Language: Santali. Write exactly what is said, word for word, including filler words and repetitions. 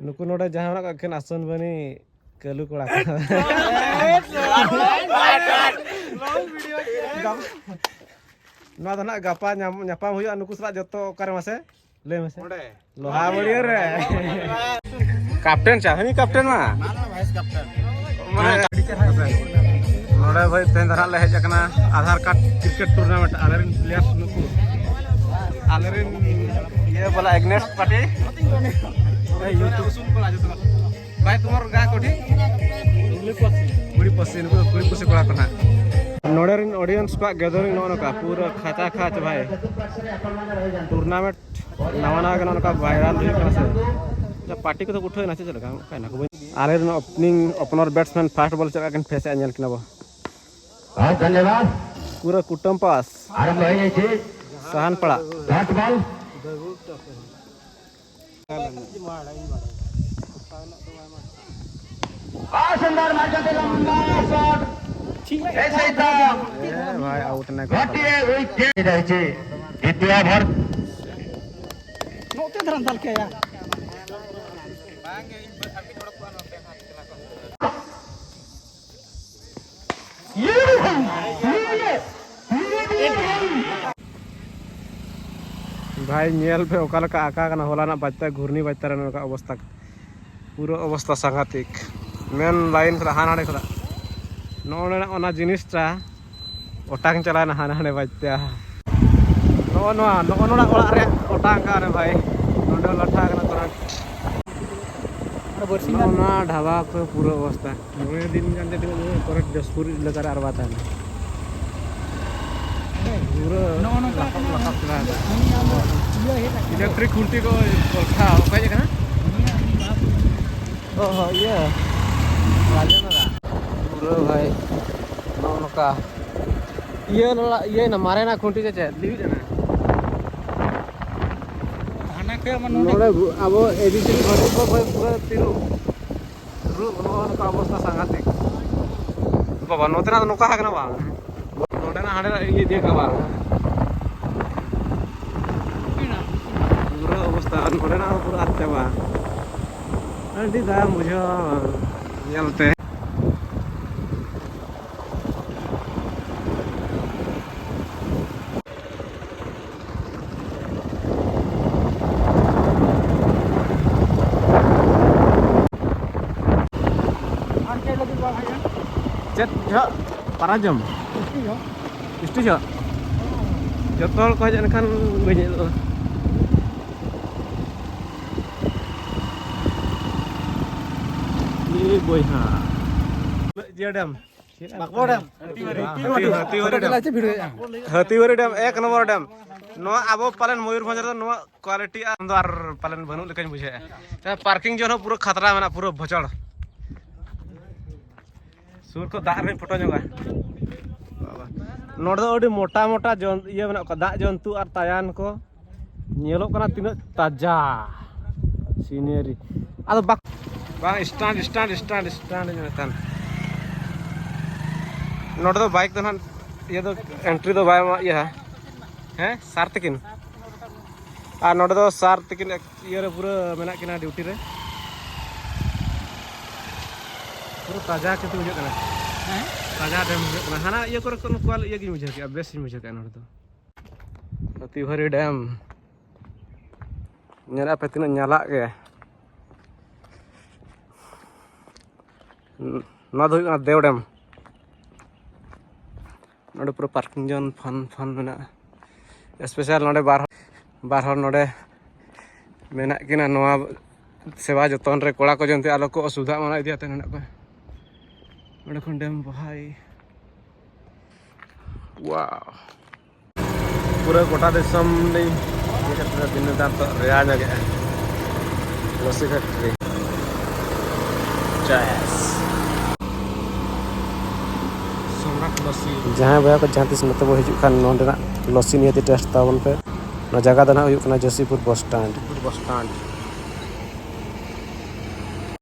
ᱱᱩᱠᱩ ᱱᱚᱰᱮ ᱡᱟᱦᱟᱸ ᱢᱮᱱᱟᱜ ᱠᱟᱜ ᱠᱤᱱ ᱟᱥᱚᱱ ᱵᱟᱹᱱᱤ ᱠᱟᱹᱞᱩ ᱠᱚᱲᱟ ᱠᱚ᱾ ᱱᱚᱣᱟ ᱫᱚ ᱱᱟᱜ ᱜᱟᱯᱟ ᱧᱟᱢ-, ᱧᱟᱯᱟᱢ ᱦᱩᱭᱩᱜᱼᱟ ᱱᱩᱠᱩ ᱥᱟᱞᱟᱜ ᱡᱚᱛᱚ᱾ ᱚᱠᱟᱨᱮ ᱢᱟᱥᱮ ᱞᱟᱹᱭ ᱢᱮᱥᱮ? ᱞᱳᱦᱟ ᱵᱟᱹᱲᱤᱭᱟᱹ ᱨᱮ᱾ ᱠᱮᱯᱴᱮᱱ ᱪᱟ, ᱦᱟᱹᱱᱤ ᱠᱮᱯᱴᱮᱱ ᱢᱟ᱾ ᱢᱟᱱᱮ ᱱᱚᱰᱮ ᱵᱷᱟᱹᱭ ᱛᱮᱦᱮᱧ ᱫᱚ ᱱᱟᱜ ᱞᱮ ᱦᱮᱡ ᱟᱠᱟᱱᱟ ᱟᱫᱷᱟᱨ ᱠᱟᱨᱰ ᱠᱨᱤᱠᱮᱴ ᱴᱩᱨᱱᱟᱢᱮᱱᱴ᱾ ᱟᱞᱮᱨᱮᱱ ᱯᱞᱮᱭᱟᱨ ᱱᱩᱠᱩ, ᱟᱞᱮᱨᱮᱱ ᱤᱭᱟᱹ ᱵᱟᱞᱟ ᱮᱜᱽᱱᱮᱥ ᱯᱟᱴᱤ, ᱤᱭᱩᱴᱩᱵᱽ ᱵᱟᱞᱟ ᱡᱚᱛᱚ᱾ ᱵᱷᱟᱭ, ᱛᱩᱢᱦᱟᱨ ᱜᱟᱸ ᱠᱚᱴᱷᱤ? ᱠᱩᱲᱤ ᱯᱚᱥᱤ, ᱱᱩᱠᱩ ᱫᱚ ᱠᱩᱲᱤ ᱯᱚᱥᱤ ᱠᱚᱲᱟ ᱠᱚ ᱱᱟᱦᱟᱜ᱾ ᱱᱚᱰᱮ ᱨᱮᱱ ᱚᱰᱤᱭᱮᱱᱥ ᱠᱚᱣᱟᱜ ᱜᱮᱫᱟᱨᱤᱝ ᱱᱚᱜᱼᱚ ᱱᱚᱝᱠᱟ ᱯᱩᱨᱟᱹ ᱠᱷᱟᱪᱟ ᱠᱷᱟᱪ ᱵᱷᱟᱭ᱾ ᱴᱩᱨᱱᱟᱢᱮᱱᱴ ᱱᱟᱣᱟ ᱱᱟᱣᱟ ᱜᱮ ᱱᱚᱜᱼᱚ ᱱᱚᱝᱠᱟ ᱵᱷᱟᱭᱨᱟᱞ ᱦᱩᱭᱩᱜ ᱠᱟᱱᱟ ᱥᱮ᱾ ᱯᱟᱨᱴᱤ ᱠᱚᱫᱚ ᱩᱴᱷᱟᱹᱣ ᱮᱱᱟ ᱥᱮ ᱪᱮᱫ ᱞᱮᱠᱟ? ᱚᱱᱠᱟᱭ ᱱᱟᱠᱚ ᱵᱟᱹᱧ᱾ ᱟᱞᱮ ᱨᱮᱱ ᱳᱯᱮᱱᱤᱝ ᱳᱯᱮᱱᱟᱨ ᱵᱮᱴᱥᱢᱮᱱ ᱯᱷᱟᱥᱴ ᱵᱚᱞ ᱪᱮᱫ ᱞᱮᱠᱟ ᱠᱤᱱ ᱯᱷᱮᱥ ᱮᱫᱼᱟ ᱧᱮᱞ ᱠᱤᱱᱟ ᱵᱚ᱾ बहुत धन्यवाद। ᱯᱩᱨᱟᱹ ᱠᱩᱴᱟᱹᱢ ᱯᱟᱥ᱾ आरंभ हो गई थी। ᱥᱟᱦᱟᱱ ᱯᱟᱲᱟ। First ball. बहुत सुंदर मार करते लंबा शॉट। ऐसे ही था। ए भाई, आउट नहीं कर पाया। घटिए हुई खेल रहे थे। द्वितीय ओवर। ᱱᱚᱛᱮ ᱫᱷᱟᱨᱟ ᱫᱟᱞ ᱠᱮᱭᱟ᱾ ᱵᱷᱟᱭ, ᱧᱮᱞ ᱯᱮ ᱚᱠᱟ ᱞᱮᱠᱟ ᱟᱠᱟ ᱠᱟᱱᱟ ᱦᱚᱞᱟᱱᱟᱜ ᱵᱟᱡᱽᱛᱟ, ᱜᱷᱩᱨᱱᱤ ᱵᱟᱡᱽᱛᱟ ᱨᱮ ᱱᱚᱝᱠᱟ ᱚᱵᱚᱥᱛᱟ, ᱯᱩᱨᱟᱹ ᱚᱵᱚᱥᱛᱟ ᱥᱟᱝᱜᱷᱟᱛᱤᱠ᱾ ᱢᱮᱱ ᱞᱟᱭᱤᱱ ᱠᱷᱚᱱᱟᱜ ᱦᱟᱱᱟ ᱱᱟᱰᱮ ᱠᱷᱚᱱᱟᱜ ᱱᱚᱜᱼᱚ ᱱᱚᱰᱮᱱᱟᱜ ᱚᱱᱟ ᱡᱤᱱᱤᱥᱴᱟ ᱚᱴᱟᱝ ᱪᱟᱞᱟᱣᱮᱱᱟ ᱦᱟᱱᱟ ᱱᱟᱰᱮ ᱵᱟᱡᱽᱛᱟ᱾ ᱱᱚᱜᱼᱚ ᱱᱚᱣᱟ, ᱱᱚᱜᱼᱚ ᱱᱚᱣᱟ ᱚᱲᱟᱜ ᱨᱮ ᱚᱴᱟᱝ ᱠᱟᱱᱟ ᱵᱷᱟᱭ, ᱱᱚᱰᱮ ᱞᱟᱴᱷᱟ ᱠᱟᱱᱟ ᱠᱚᱨᱮ᱾ ᱟᱨ ᱵᱟᱹᱨᱥᱤᱧ ᱱᱚᱜᱼᱚ ᱜᱟᱱ ᱱᱚᱣᱟ ᱰᱷᱟᱵᱟ ᱠᱚ ᱯᱩᱨᱟᱹ ᱚᱵᱚᱥᱛᱟ᱾ ᱢᱚᱬᱮ ᱫᱤᱱ ᱜᱟᱱ ᱡᱟᱹᱱᱤᱡ ᱯᱚᱨᱮ ᱡᱚᱥᱯᱩᱨ ᱮᱞᱟᱠᱟ ᱨᱮ ᱟᱨ ᱵᱟᱭ ᱛᱟᱦᱮᱱᱟ᱾ ᱯᱩᱨᱟᱹ ᱱᱚᱜᱼᱚ ᱱᱚᱝᱠᱟ ᱞᱟᱠᱟᱵ, ᱠᱟᱱᱟ᱾ ᱞᱟᱠᱟᱵ ᱪᱟᱵᱟ ᱟᱠᱟᱱᱟ᱾ ᱩᱱᱤ ᱟᱢ ᱤᱞᱮᱠᱴᱨᱤᱠ ᱠᱷᱩᱱᱴᱤ ᱠᱚ ᱠᱚᱞᱴᱷᱟ ᱚᱠᱚᱭ ᱦᱮᱡ ᱟᱠᱟᱱᱟ? ᱩᱱᱤ ᱟᱢ ᱚ ᱦᱚᱸ, ᱤᱭᱟᱹ, ᱨᱟᱡᱮᱱ ᱫᱟ᱾ ᱯᱩᱨᱟᱹ ᱵᱷᱟᱭ, ᱱᱚᱜᱼᱚ ᱱᱚᱝᱠᱟ᱾ ᱤᱭᱟᱹ ᱱᱚᱣᱟ, ᱤᱭᱟᱹᱭᱮᱱᱟ, ᱢᱟᱨᱮᱱᱟᱜ ᱠᱷᱩᱱᱴᱤ ᱥᱮ ᱪᱮᱫ? ᱞᱤᱣᱤᱫ ᱮᱱᱟ᱾ ᱦᱟᱱᱟ ᱠᱷᱮᱞ ᱢᱟ ᱱᱚᱰᱮ ᱱᱚᱰᱮ ᱜᱩ-, ᱟᱵᱚ ᱮ ᱵᱤ ᱥᱤ ᱰᱤ ᱜᱷᱚᱴᱤ ᱠᱚ ᱵᱷᱟᱭ ᱯᱩᱨᱟᱹ ᱛᱤᱨᱩ᱾ ᱨᱩ-, ᱱᱚᱜᱼᱚ ᱱᱚᱝᱠᱟ ᱚᱵᱚᱥᱛᱟ ᱥᱟᱝᱜᱷᱟᱛᱤᱠ᱾ ᱵᱟᱵᱟ, ᱱᱚᱛᱮᱱᱟᱜ ᱫᱚ ᱱᱚᱝᱠᱟ ᱦᱟᱸᱜ ᱠᱟᱱᱟ ᱵᱟᱝ? ᱱᱚᱰᱮᱱᱟᱜ ᱦᱟᱸᱰᱮᱱᱟᱜ ᱤᱭᱟᱹ ᱤᱫᱤ ᱠᱟᱜ ᱵᱟᱝ? ᱯᱩᱨᱟᱹ ᱚᱵᱚᱥᱛᱟ, ᱟᱨ ᱱᱚᱰᱮᱱᱟᱜ ᱦᱚᱸ ᱯᱩᱨᱟᱹ ᱟᱫ ᱪᱟᱵᱟ᱾ ᱟᱹᱰᱤ ᱫᱟᱢ ᱵᱩᱡᱷᱟᱹᱣ ᱧᱮᱞᱛᱮ᱾ ᱟᱨ ᱪᱮᱫ ᱞᱟᱹᱜᱤᱫ ᱵᱟᱝ ᱦᱮᱡ ᱮᱱ? ᱪᱮᱫ ᱡᱚᱦᱚᱜ ᱯᱟᱨᱟ ᱡᱚᱢ? ᱢᱤᱥᱴᱤ ᱡᱚᱦᱚᱜ? ᱢᱤᱥᱴᱤ ᱡᱚᱦᱚᱜ? ᱡᱚᱛᱚ ᱦᱚᱲ ᱠᱚ ᱦᱮᱡ ᱞᱮᱱᱠᱷᱟᱱ ᱵᱟᱹᱧ ᱦᱮᱡ ᱞᱮᱱᱟ᱾ ᱤᱭᱟᱹ ᱵᱚᱭᱦᱟ᱾ ᱤᱭᱟᱹ ᱰᱮᱢ᱾ ᱵᱟᱸᱠᱵᱚᱲ ᱰᱮᱢ᱾ ᱦᱟᱹᱛᱤ, ᱦᱟᱹᱛᱤ ᱵᱟᱹᱨᱤ ᱰᱮᱢ᱾ ᱦᱟᱹᱛᱤ ᱵᱟᱹᱨᱤ ᱰᱮᱢ, ᱮᱠ ᱱᱚᱢᱵᱚᱨ ᱰᱮᱢ᱾ ᱱᱚᱣᱟ ᱟᱵᱚ ᱯᱟᱞᱮᱱ ᱢᱚᱭᱩᱨᱵᱷᱚᱸᱡᱽ ᱨᱮᱫᱚ ᱱᱚᱣᱟ quality ᱟᱨ ᱫᱚ ᱟᱨ ᱯᱟᱞᱮᱱ ᱵᱟᱹᱱᱩᱜ ᱞᱮᱠᱟᱧ ᱵᱩᱡᱷᱟᱹᱣᱮᱫᱼᱟ᱾ ᱯᱟᱨᱠᱤᱝ ᱡᱳᱱ ᱦᱚᱸ ᱯᱩᱨᱟᱹ ᱠᱷᱟᱛᱨᱟ ᱢᱮᱱᱟᱜᱼᱟ, ᱯᱩᱨᱟᱹ ᱵᱷᱚᱪᱚᱲ᱾ ᱥᱩᱨ ᱠᱷᱚᱱ ᱫᱟᱜ ᱨᱮᱧ ᱯᱷᱳᱴᱳ ᱧᱚᱜᱟ᱾ ᱵᱟᱵᱟ᱾ ᱱᱚᱰᱮ ᱫᱚ ᱟᱹᱰᱤ ᱢᱚᱴᱟ ᱢᱚᱴᱟ ᱡᱚᱱ-, ᱤᱭᱟᱹ ᱢᱮᱱᱟᱜ ᱠᱚᱣᱟ, ᱫᱟᱜ ᱡᱚᱱᱛᱩ ᱟᱨ ᱛᱟᱭᱟᱱ ᱠᱚ᱾ ᱧᱮᱞᱚᱜ ᱠᱟᱱᱟ ᱛᱤᱱᱟᱹᱜ ᱛᱟᱡᱟ scenery᱾ ᱟᱫᱚ ᱵᱟᱠ-, ᱵᱟᱝ, stand, stand, stand, stand ᱤᱧ ᱢᱮᱛᱟᱢ᱾ ᱱᱚᱰᱮ ᱫᱚ ᱵᱟᱭᱤᱠ ᱫᱚ ᱱᱟᱦᱟᱜ ᱤᱭᱟᱹ ᱫᱚ entry ᱫᱚ ᱵᱟᱭ ᱮᱢᱟ, ᱤᱭᱟᱹ, ᱦᱮᱸ, ᱥᱟᱨ ᱛᱤᱠᱤᱱ᱾ ᱟᱨ ᱱᱚᱰᱮ ᱫᱚ ᱥᱟᱨ ᱛᱤᱠᱤᱱ ᱤᱭᱟᱹᱨᱮ ᱯᱩᱨᱟᱹ ᱢᱮᱱᱟᱜ ᱠᱤᱱᱟ ᱰᱤᱭᱩᱴᱤ ᱨᱮ᱾ ᱯᱩᱨᱟᱹ ᱛᱟᱡᱟ ᱠᱤᱱᱛᱩ ᱵᱩᱡᱷᱟᱹᱜ ᱠᱟᱱᱟ᱾ ᱦᱮᱸ? ᱛᱟᱡᱟ ᱰᱮᱢ ᱵᱩᱡᱷᱟᱹᱜ ᱠᱟᱱᱟ᱾ ᱦᱟᱱᱟ ᱤᱭᱟᱹ ᱠᱚᱨᱮ ᱠᱷᱚᱱ ᱱᱩᱠᱩᱣᱟᱜ ᱤᱭᱟᱹ ᱜᱤᱧ ᱵᱩᱡᱷᱟᱹᱣ ᱠᱮᱜᱼᱟ, ᱵᱮᱥ ᱤᱧ ᱵᱩᱡᱷᱟᱹᱣ ᱠᱮᱜᱼᱟ ᱱᱚᱰᱮ ᱫᱚ᱾ ᱦᱟᱹᱛᱤᱵᱟᱹᱨᱤ ᱰᱮᱢ᱾ ᱧᱮᱞᱮᱫ ᱯᱮ ᱛᱤᱱᱟᱹᱜ ᱧᱟᱞᱟᱜ ᱜᱮ᱾ ᱱᱚᱣᱟ ᱫᱚ ᱦᱩᱭᱩᱜ ᱠᱟᱱᱟ ᱫᱮᱣ ᱰᱮᱢ᱾ ᱱᱚᱰᱮ ᱯᱩᱨᱟᱹ ᱯᱟᱨᱠᱤᱝ ᱡᱳᱱ ᱯᱷᱟᱱ ᱯᱷᱟᱱ ᱢᱮᱱᱟᱜᱼᱟ᱾ ᱥᱯᱮᱥᱟᱞ ᱱᱚᱰᱮ ᱵᱟᱨ ᱦᱚᱲ, ᱵᱟᱨ ᱦᱚᱲ ᱱᱚᱰᱮ ᱢᱮᱱᱟᱜ ᱠᱤᱱᱟ ᱱᱚᱣᱟ ᱥᱮᱵᱟ ᱡᱚᱛᱚᱱ ᱨᱮ᱾ ᱠᱚᱲᱟ ᱠᱚ ᱡᱮᱢᱛᱤ ᱟᱞᱚ ᱠᱚ ᱚᱥᱩᱵᱤᱫᱷᱟᱜ ᱢᱟ, ᱚᱱᱟ ᱤᱫᱤ ᱠᱟᱛᱮ ᱢᱮᱱᱟᱜ ᱠᱚᱣᱟ᱾ ᱱᱚᱰᱮ ᱠᱷᱚᱱ ᱰᱮᱢ ᱵᱚᱦᱟᱭ᱾ ᱣᱟᱣ᱾ ᱯᱩᱨᱟᱹ ᱜᱚᱴᱟ ᱫᱤᱥᱚᱢ ᱞᱤᱧ ᱤᱭᱟᱹ ᱠᱮᱫ ᱛᱟᱵᱚᱱᱟ, ᱫᱤᱱ ᱱᱮᱛᱟᱨ ᱫᱚ ᱨᱮᱭᱟᱲ ᱧᱚᱜ ᱮᱜᱼᱟ᱾ ᱞᱚᱥᱤ factory᱾ Cheers᱾ ᱥᱚᱢᱨᱟᱴ ᱞᱚᱥᱤ᱾ ᱡᱟᱦᱟᱸᱭ ᱵᱚᱭᱦᱟ ᱠᱚ ᱡᱟᱦᱟᱸ ᱛᱤᱥ ᱱᱚᱛᱮ ᱵᱚ ᱦᱤᱡᱩᱜ ᱠᱷᱟᱱ, ᱱᱚᱸᱰᱮᱱᱟᱜ ᱞᱚᱥᱤ ᱱᱤᱦᱟᱹᱛᱤ taste ᱛᱟᱵᱚᱱ ᱯᱮ᱾ ᱱᱚᱣᱟ ᱡᱟᱭᱜᱟ ᱫᱚ ᱱᱟᱦᱟᱜ ᱦᱩᱭᱩᱜ ᱠᱟᱱᱟ Jashipur bus stand᱾ Bus stand.